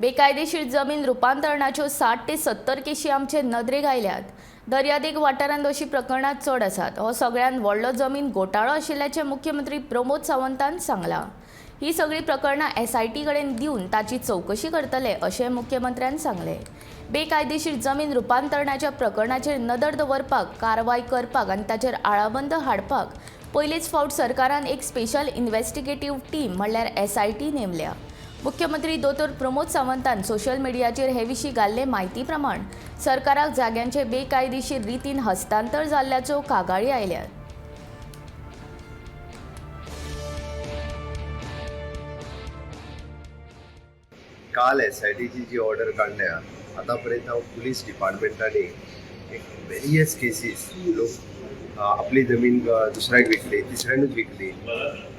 बेकायदेशीर जमीन रुपांतरणाच्यो 60 ते 70 केशी आमचे नदरेक आयल्यात. दर्यादेग वाठारांत अशीं प्रकरणां चड आसात. हो सगळ्यांत व्हडलो जमीन घोटाळो आशिल्ल्याचें मुख्यमंत्री प्रमोद सावंतान सांगलां. ही सगळीं प्रकरणां एसआयटी कडेन दिवन ताची चवकशी करतले, अशें मुख्यमंत्र्यान सांगलें. बेकायदेशीर जमीन रुपांतरणाच्या प्रकरणाचेर नदर दवरपाक, कारवाय करपाक आनी ताचेर आळाबंद हाडपाक पयलेच फावट सरकारान एक स्पेशल इन्व्हेस्टिगेटीव टीम म्हणल्यार एसआयटी नेमल्या. मुख्यमंत्री दोतोर प्रमोद सावंतान सोशल मिडियाचेर हे विशीं घाल्ले म्हायती प्रमाण, सरकाराक जाग्यांचे बेकायदेशीर रितीन हस्तांतर जाल्ल्याच्यो कागाळी आयल्यात. काल एसआयटीची जी ऑर्डर काडल्या, आतां पर्यंत हांव पुलीस डिपार्टमेंटांनी एक वेरियस केसीस, लोक आपली जमीन दुसऱ्याक विकली, तिसऱ्यानूच विकली.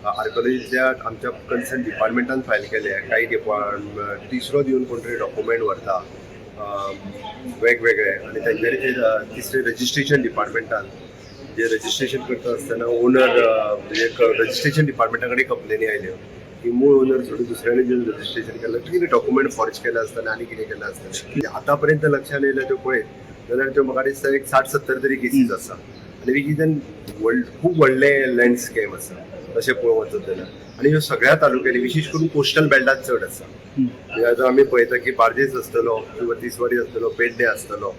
आर्कोलॉजीच्या आमच्या कन्सर्न डिपार्टमेंटान फायल केले. काही डिपार्टमेंट तिसरो दिवन कोण तरी डॉक्युमेंट व्हरता वेगवेगळे आनी तेंच्यांनी ते तिसरे रजिस्ट्रेशन डिपार्टमेंटान जे रजिस्ट्रेशन करता आसतना ओनर, म्हणजे रजिस्ट्रेशन डिपार्टमेंटा कडेन कंप्लेनी आयल्यो की मूळ ओनर सोडून दुसऱ्यांनी जें रजिस्ट्रेशन केलं, कितें डॉक्युमेंट फॉर्ज केलं आसतलें आनी कितें केलें आसतलें. आतां पर्यंत लक्षात येयलें त्यो पळयत जाल्यार त्यो म्हाका दिसता एक 60-70 तरी केसीस आसा आनी which is an व्हड, खूब व्हडलें लँड स्कॅम आसा तशें पळोवंक वचत जाल्यार. आनी ह्यो सगळ्या तालुक्यांनी, विशेश करून कोस्टल बेल्टात चड आसा. म्हणजे आतां आमी पळयता की बार्देस आसतलो किंवा तिसवाडी आसतलो, पेडणे आसतलो,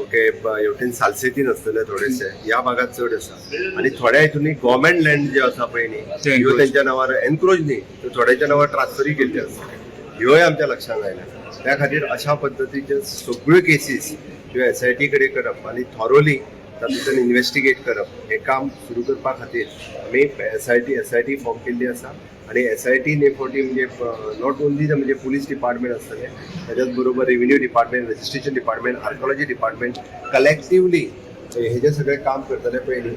ओके, हेवटेन सालसेतीन आसतले थोडेशे, ह्या भागात चड आसा. आनी थोड्या हितून गव्हर्मेंट लँड जे आसा पळय न्ही, ते ह्यो encroach. तेंच्या नांवार एनक्रोच न्ही तर थोड्यांच्या नांवार ट्रान्सफरूय केल्ली आसा. ह्योय आमच्या लक्षात आयल्या. त्या खातीर अशा पद्दतीचे सगळ्यो केसीस ह्यो एसआयटी कडेन करप आनी थॉरोली तातूंतल्यान इन्व्हेस्टिगेट करप हें काम सुरू करपा खातीर आमी एसआयटी फॉर्म केल्ली आसा. आनी एसआयटी हे फावटी म्हणजे not only म्हणजे पुलीस डिपार्टमेंट आसतलें, त्याच्याच बरोबर revenue department, registration department, archaeology department collectively हेजें सगळें काम करतले पयलीं.